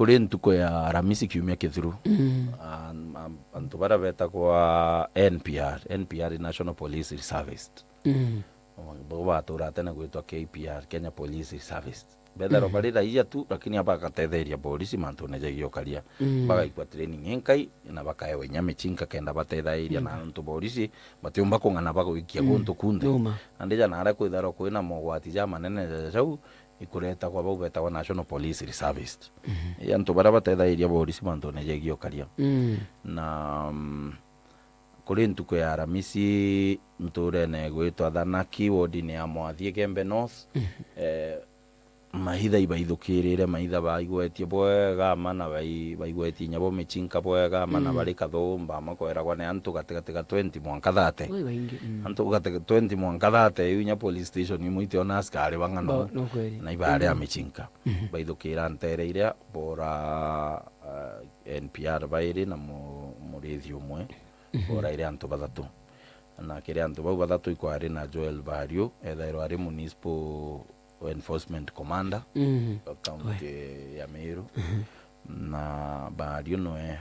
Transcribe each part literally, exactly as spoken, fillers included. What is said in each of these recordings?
Kuri ntuku ya Aramisi kiumia kithiru, mm, an-, an-, antu baria betagwa N P R, N P R, National Police Reservist. Mm. Bo batura tene gwitwa K P R, Kenya Police Reservist. Bethairwa, mhm, bari raia tu, lakini abagatetheria borisi mantune jegie ukaria. Mm. Bagaikwa training inkai, na bakaewa inya michinka kenda batethairia, na, okay, antu borisi batiumba kung'ana bagwikia, mm, guntu kunthe. Numa. Nandi ja naria kwithairwa kwina mogwati jamanene ja jau, ikuretagwa bau betagwa National Police Reservist. Mhm. I antu baria batethairia borisi mantune jegie ukaria. Mm. Na, mm, kuri ntuku ya Aramisi nturene gwitwa Thanaki, wodine ya Mwathi, Igembe North, mhm, eh, maitha ibaithukirire, maitha baigwetie bwega, ama na bai-, baigwetie inya bo michinka bwega, ama na, mm, bari kathumba, ama kweragwa ni antu gatigati ga twenty mwanka thirty. Ui, baingi, mm. Antu gati twenty mwanka thirty, iu inya police station imwe itiona askari bang'ana. Ba-, no kweli. Na ibari a, mm, michinka. Mhm. Baithukira ntere iria, bora, ah, N P R bairi na mu-, murithi umwe. Mhm. Boraire antu bathatu. Na kiri antu bau bathatu ikwari na Joel Bario, ethairwa ari Municipal Enforcement Commander, mhm, wa county, we, ya Meru. Mhm. Na Bario nwe,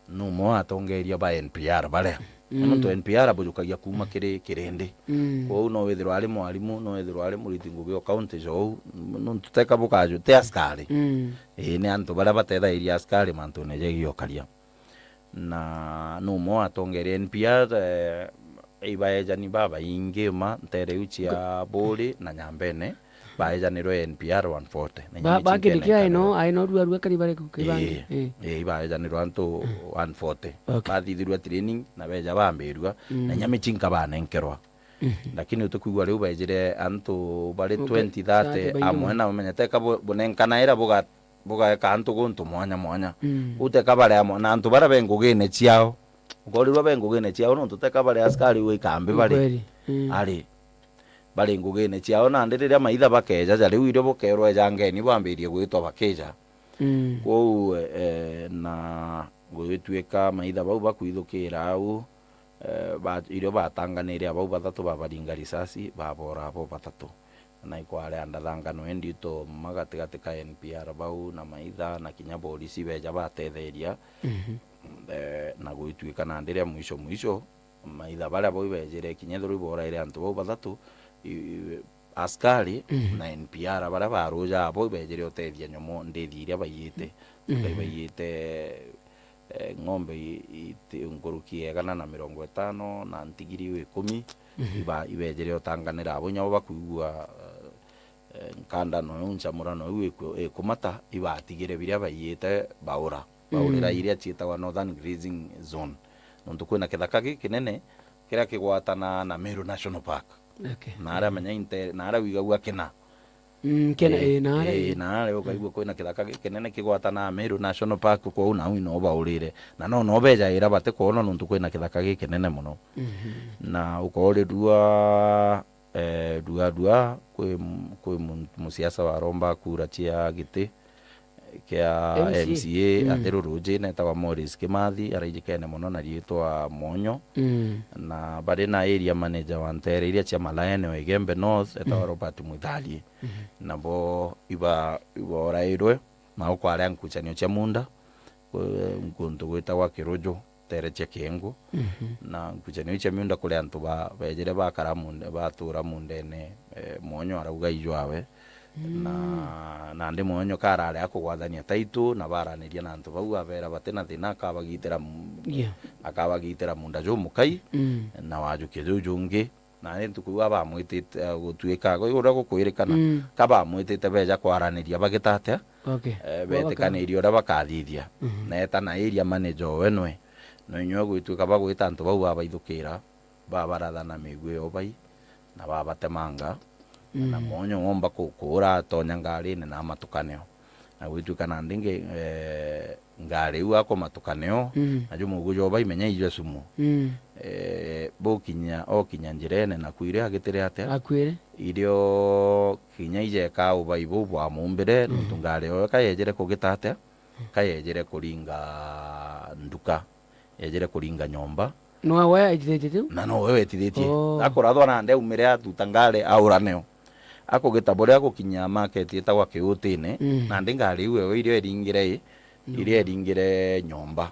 numwe wa atongeria ba N P R baria. Mm. Nontu N P R bujukagia kuuma kiri kirindi. Mm. Kwou no withirwa ari mwarimu, no withirwa ari muriti ngugi o county jou, nontu teka bukaju, ti askari. Mm. Ii, ni antu baria batethairia askari mantune jegie ukaria. Na numwe wa atongeria N P R, eh, ibaejani babaingi ma ntere iu cia Buri na Nyambene, baejanirwe N P R one forty. Na ba-, inya ba michinka kindi kia ene aino, ikabere, aino rua rua kari bare ku-, kibangi. Ii, ii, ibaejanirwe antu one forty. Okay. Bathithirwe training na beja bambirua, mm, na inya michinka banenkerwa. Mhm. Lakini utikwigua riu baejire antu bari, okay, twenty, thirty, thirty baingi amwe mono. Na umenyete ka bu-, bunenkana ira buga-, bugaeka antu guntu mwanya mwanya. Mm. Uteka bari amwe na antu baria be ngugine ciao. Ukorirwa be ngugine ciao, nontu teka bari askari wi kambi bari. Kweli. Mm. Ari. Bari ngugine ciao, nandi riria maitha bakeja, ja riu irio bukerwa ejangeni bwambirie gwitwa bakija. Mm. Kwou, eh, na gugituika maitha bau bakwithukira au, eh, ba-, irio batanganire abau bathatu babaringa risasi, babora abo bathatu. Na ikwari andathangano indito mma gatigati ka N P R bau na maitha na kinya borisi beja batetheria. Mhm. Eh, na gwituika nandi ria mwisho mwisho, maitha baria bau ibejire kinya ethirwa iboraire antu bau bathatu, i-, i-, askari, mhm, na N P R baria baruja abo ibejire utethia nyomo ndithi iria baiyite. Mhm. Bakai baiyite, eh, ng'ombe i-, iti-, nkuruki ya igana na mirongo itano na ntigiri iu ikumi, mhm, iba-, ibejire utanganira abo inya bo bakwigua, eh, eh, nkandano iu, ncamurano iu iku-, ikumata, ibatigire biria baiyite baura. Baurira, mm, iria ciitagwa Northern Grazing Zone. Nontu kwina kithaka gikinene kiria kigwatana na Meru National Park. Okay. Na aria, mm, menya inte-, na aria wigagua kina. Mm, kina, eh, eh, na aria, eh, i- na aria ukaigua, mm, kwina kithaka gikinene kigwatana na Meru National Park, kwou nau ino baurire. Na no, no bejaira batikwona nontu kwina kithaka gikinene mono. Mhm. Na ukoorirua, eh, rua, rua, kwi m-, kwi mu-, musiasa waromba kura cia giti, eh, kia M C A. M C A, mm, athi Rurujine, etagwa Morris Kimathi, araijikene mono na riitwa Mwonyo. Mm. Na bari na area manager wa ntere iria cia Malaene o Igembe North, etagwa, mm, Robert Mwitharie. Mhm. Nabo iba-, iborairwe, na ukwaria nkuchanio cia munda, kwi-, nkuntu gwitagwa Kiruju, tere cia Kiengu. Mhm. Na nkuchanio iu cia miunda kuri antu ba-, bejire bakara munda-, batura mundene, eh, Mwonyo arauga ijwawe. Mm. Na, nandi Mwonyo karari akugwathania taitu, na baraniria na antu bau, abera batina thina, akabagitira m-, yeah, akabagitira munda jumukai, mm, na wajukia juu jungi. Na ni ntuku iu abamwitite, eh, gutuika, uria gukwirikana, mm, ka bamwitite beja kwaraniria bagita atia? Okay. Eh, betikanirie uria bakathithia. Mhm. Na eta na area manager owe nwe. No inywe gwituika bagwita antu bau babaithukira, babarathana miguu iyo bai, na babatemanga, na, mm, Mwonyo ng'omba ku-, kuura atonya ngarine na amatukaneo. Na gwituika nandi nge-, eh, ngari iu akumatuka neo, mm, na jumugu jwa ubai menya ijwe sumu. Mm. Eh, bukinya, okinya njirene na kwire agitire atia? Akwire. Irio kinya ijeka ubai buu bwamumbire, mm, nontu ngari oyo kayejire kugita atia? Kayejire kuringa nduka, yejire kuringa nyomba. Nowe wetithitie tiu? Na nowe wetithitie. Oh. Akurathwa nande aumire atuta ngari aura neo. akugita buria agukinya market itagwa Kiutine, mm, nandi ngari iu ewe iria iringire i, iria iringire nyomba,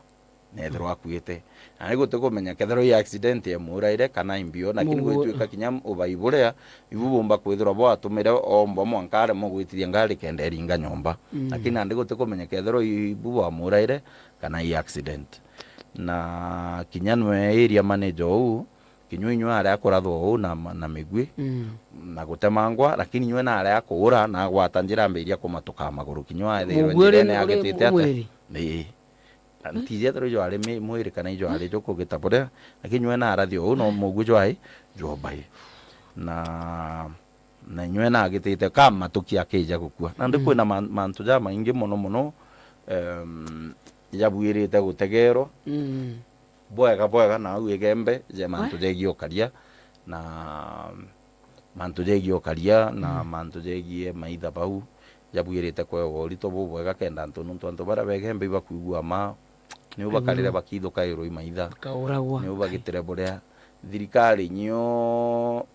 nethirwa akuite. Na ni gutikumenya kethirwa i accident yamuraire kana i mbio, lakini gwituika kinya ubai buria, ibu bumba kwithirwa bwatumire omba mwanka aremwe gwitithia ngari kenda iringa nyomba. Mm. Lakini nandi gutikumenya kethirwa ibu bwamuraire kana i accident. Na kinya nwe area manager uu, kinya inywe aria akurathwa uu na, na migwi, mm, na gutemangwa, lakini inywe na aria akuura na agwata njira ambiria kumatuka maguru, kinya ethirwe njirene agitite atia? Ii. Na ntiji ethirwa ijo ari mi-, mwiri kana ijo ari jukugita buria, lakini inywe na arathi uu no mugwi jwai jwobai. Na, na inywe na agitite kamatuki akija gukua. Nandi kwina man-, mantu jamaingi mono mono, em, jabwirite gutegerwa. Mm. Bwega bwega, na au Igembe, je mantu jegie ukaria, na mantu jegie ukaria, na mantu jegie maitha bau, jabwirite kwewa urito bubwega kenda antu, nontu antu baria ba Igembe ibakwigua ma, niu bakarire bakithukairwa i maitha. Bakauragwa. Niu bagitire buria thirikari nio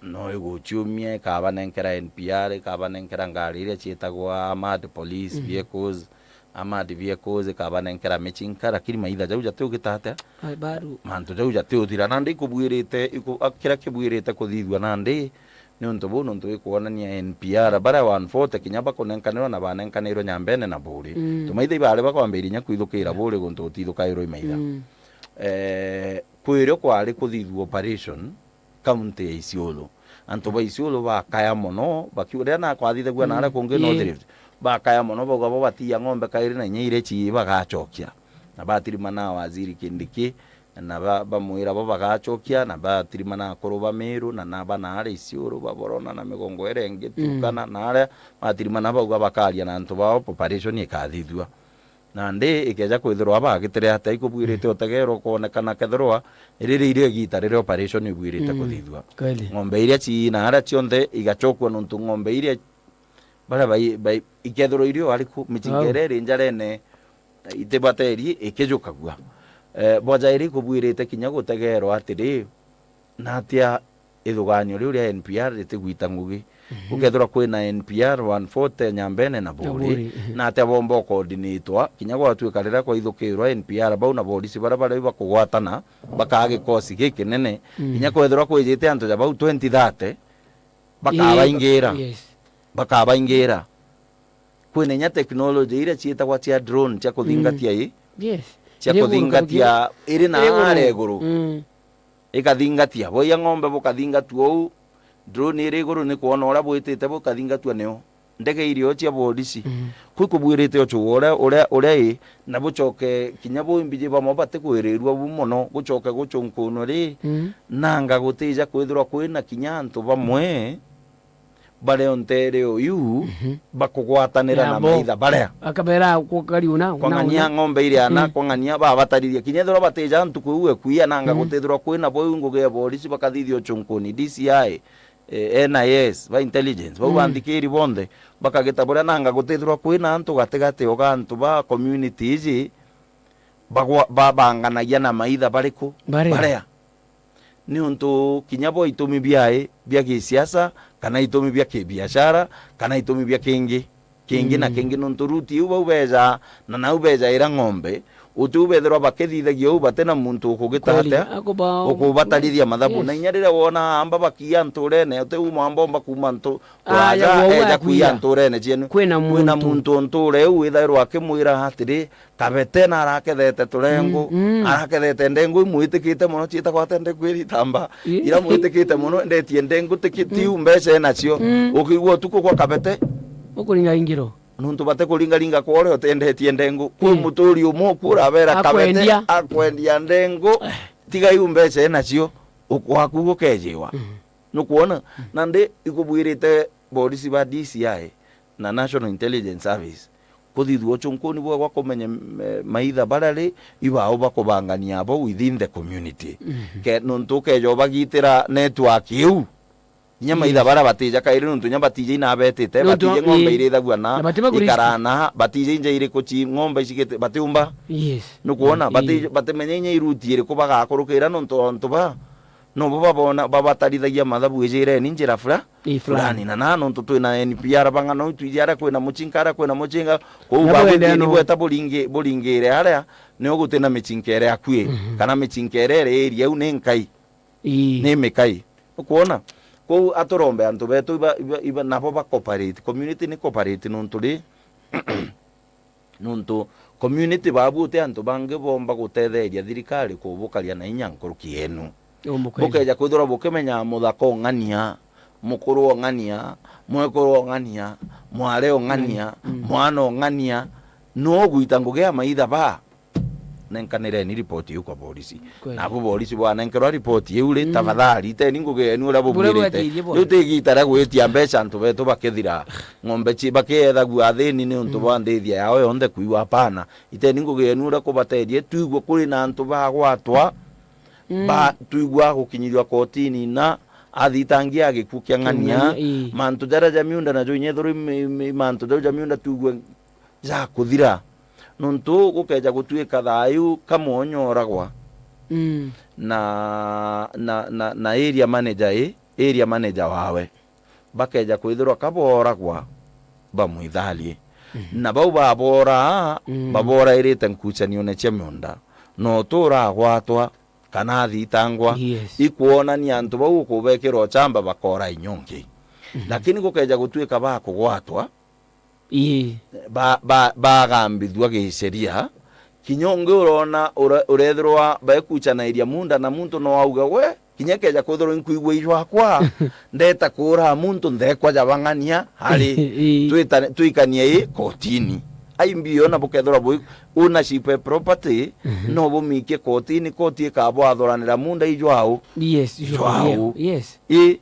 no iguciumia, ikabanenkera N P R, ikabanenkera ngari iria ciitagwa armored police vehicles, armored vehicles, ikabanenkera michinka, lakini maitha jau jatiugita atia? Ai, bado. Mantu jau jatiuthira. Nandi ikubwirite, iku-, a-, kiria kibwirite kuthithua nandi, niuntu buu, niuntu ikwonania N P R, baria one forty kinya bakunenkanirwa na banenkanirwe Nyambene na Buuri. Mm. Tumaitha ibari bakwambiria inya kwithukira Buuri guntu gutithukairwa i maitha. Mm. Eh, kwirio kwari kuthithua operation, kaunti ya Isiolo. Antu ba Isiolo bakaya mono, bakiuga, riria nakwathithagua naria kungi North Rift, bakaya mono, bauga bo batiia ng'ombe kairi na inya iria cii bagacokia. Na batirimana na Waziri Kindiki, na ba-, bamwira bo bagacokia, na batirimana na akuru ba Meru, na, na ba naari Isiolo, baborona na migongo iria ingi, Turkana, na aria batirimana bauga bakaria na antu bao, operation ikathithua. Nandi ikeja kwithirwa bagitire atia, ikubwirite utegerwa ukonekana kethirwa riri irio igita riria operation ibwirite kuthithua. Kweli. Ng'ombe iria ciina aria cionthe igacokua, nontu ng'ombe iria baria bai-, bai-, ikethirwa irio ariku, michinga iria iri njarene, itibateri ikijukagua. Eh, bwa jairi ikubwirite kinya gutegerwa atiri, na atia ithuganio riu ria N P R ritigwita ngugi? Gukethirwa kwina N P R one forty Nyambene na Buuri, na atia bomba ukoordinatwa, kinya gwatuika riria kwaithukirwa N P R bau na borisi baria bari bakugwatana, bakaa gikosi gikinene, kinya kwethirwa kwijite antu ja bau twenty thirty, bakabaingira. Bakabaingira. Kwina inya technology iria ciitagwa cia drone cia kuthingatia i? Cia kuthingatia iri na aria iguru. Ikathingatia. Boiya ng'ombe bukathingatua uu, drone iri iguru ni kwona uria bwitite bukathingatua nio. Ndege irio cia borisi. Kwi kubwirite ucu uria, uria, uria i, na bucoke kinya bu mbiji bamwe batikwirirua bu mono, gucoke gucunkunwe ri, nanga gutija kwithirwa kwina kinya antu bamwe baria o nteere o iu bakugwatanira na maitha baria. Akabera kukariuna, kwa ng'ania ng'ombe iria ana, kwa ng'ania babatarithia. Kinya ethirwa batija ntuku iu ekuia, nanga gutithirwa kwina bo iu ngugi ya borisi bakathithia ucunkuni, D C I, eh, N I S, ba intelligence, bau banthikiri bonthe, bakagita buria nanga gutithirwa kwina antu gatigati o ga antu ba community iji bagwa-, babanganagia na maitha bariku? Baria. Baria. Niuntu kinya bo itumi biae bia gisiasa, kana itumi bia kibiashara, kana itumi bia kingi, kingi na kingi, niuntu ruti iu bau beja, na nau bejaira ng'ombe, uti u bethirwa bakithithagia uu bati na muntu ukugita atia, ukubatarithia mathabu. Na inya riria wona amba bakia nturene, uti u mwamba umba kuma ntu kuraja eja kuia nturene cienu. Kwina muntu o nture iu withairwa akimwira atiri, Kabete na arakethete turengu, arakethete ndengu imwitikite mono, ciitagwa ate ndengu iritamba, ira mwitikite mono, endetie ndengu tiki tiu mbeca enacio. Ukigua utuku kwa Kabete. Ukuringa ingiro. Nuntu bate kuringaringa kwa uria utendetie ndengu. Kwi muturi umwe uku urabera Kabete akwendia ndengu, tiga iu mbeca enacio, waku gukejiwa. Nukwona? Nandi ikubwirite borisi ba D C I na National Intelligence Service kuthithua ucunkuni bwegwa kumenya, mm, eh, maitha baria ri ibao bakubangania abo within the community. Ke, nuntu ukeja ubagitira network iu. Inya maitha baria batija kairi nuntu inya batija inabetite, batije ng'ombe irithagua na, ikarana, batije inja iriku ci ng'ombe icigite, batiumba. Nukwona? Bati-, batimenya inya iruti iriku bagakurukira nuntu ontu ba No bo babona, babatarithagia mathabu, ijireni njira fula-, Ii, fulani. fulani. Na na nontu twina N P R bang'ana, u twiji aria kwina mucinka, aria kwina mucinka, kou Na bwende babuti ni no. bweta buringi-, buringire aria, nio gutina micinka iria akui, Mhm. kana micinka iria iri area iu ni nkai, Ii. ni mikai. Ukwona? Kou aturombe antu betu iba, iba, iba, nabo ba cooperate. Community ni cooperate nontu ri, nontu community babu uti antu bangi bomba gutetheria thirikari kubukaria na inya nkuruki yenu. Umu kweli. Bukeja kwithirwa bukimenyaa muthaka ong'ania, mukuru ong'ania, mwekuru ong'ania, mware ong'ania, Mm. mwana ong'ania, no gwita ngugi ya maitha ba. Nenkanireni ripoti iu kwa borisi. Kweli. Nabo borisi bwanenkerwa ripoti iu ri, Mm. tafadhali, iteni ngugi yenu uria Buria bubwirite. bwatirie Riu borisi. ti igita ria gwitia mbeca antu betu bakithira ng'ombe ci-, bakiethagua athini ni untu Mm. bwa ndithia yao yonthe kuigua, hapana. Iteni ngugi yenu uria kubaterie, twigwe kuri na antu bagwatwa, Mm. ba, twigwa gukinyirwa kotini na athitangia gikuu kia ng'ania. Ng'ania, ii. Mantu jaria ja miunda najo inya ethirwa i mi-, mi-, mantu jau ja miunda twigwe ja kuthira. Nontu gukeja gutuika thayu kamwe onyoragwa Mm. na, na, na, na area manager i, area manager wawe. Bakeja kwithirwa ka booragwa, bamwitharie. Mhm. Na bau baboora, Mm. baborairite nkucanione cia miunda. No tu uragwatwa, kana athitangwa, Yes. ikwonania antu bau ukubekira uchamba bakoora inya ungi. Mhm. Lakini gukeja gutuika bakugwatwa, Ii. ba, ba, bagambithua giceria, kinya ungi urona ura-, urethirwa baikucanairia munda na muntu no auga, "We, kinya keja kwithirwa inkwigua ijwakwa, ndeta kuura muntu nthekwa jabang'ania hari, Ii. twita-, twikanie i kotini." Ai mbio na bukethirwa bwi ownership e property, Mhm. no bumikie kotini, koti ikabwathuranira munda ijwau. Yes, Ijwau. Yes. I,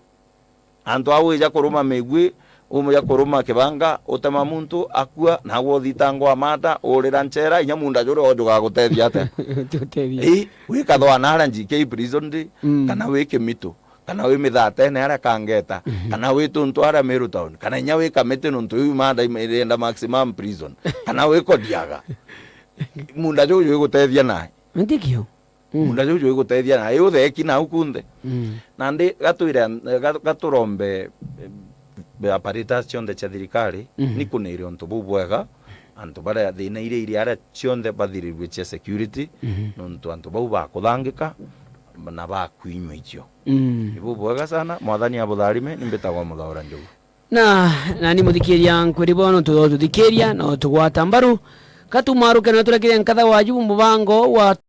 antu a wija kuruma migwi, umuja kuruma kibanga, utema muntu, akua, nagwe uthitangwa amata, urira nchera, inya munda juria ujuga gutethia atia? Tutethia. Ii, wikathwa na aria G K prison ndi, Mm. kana wi Kimitu, kana wi Mithatene aria Kangeta, Mhm. kana wi Tuntu aria Meru Town, kana inya wi Kamiti nontu iu manda im-, irenda maximum prison, kana wi Kodiaga. Munda juju igutethia nae. Ntikio. Mm. Munda juju igutethia na iutheki nau kunthe. Mm. Nandi gatwire an-, ga-, gaturombe, eh, apparatus cionthe cia thirikari, Mhm. ni kunire untu buu bwega, antu baria thina iria iri aria cionthe bathirirue cia security, Mhm. nontu antu bau bakuthangika na bakwinywa icio. Mm. Ni bubwega sana, Mwathani abutharime, ni mbitagwa Muthaura Njogu. Na, nani muthikiria nkwiri bono tu-, tuthikiria no tugwata mbaru. Katumaruke no turekeria nkatha waju mubango wa